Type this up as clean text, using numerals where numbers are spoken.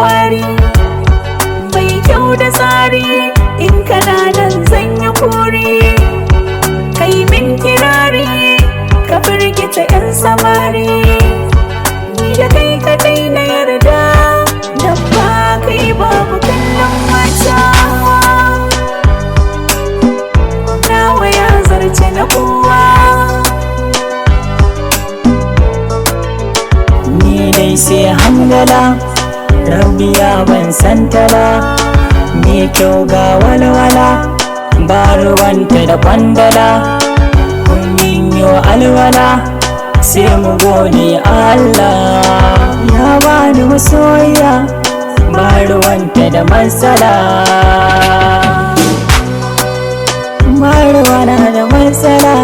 kwari, mai kyau da tsari. In kana nan zan yi kuri, kai min kirari, ka firgita 'yan samari. Ni da kai kadai na yarda, da ba kai babu kallon mata. Nawa ya zarce na kowa. Ni dai sai hamdala, rabbiya ban santala. Me kyau ga walwala, ba ruwanta da kwandala. Kun yo alwala, sai mu gode Allah. Ya bani masoyiya, ba ruwanta da matsala. Ba ruwana da matsala.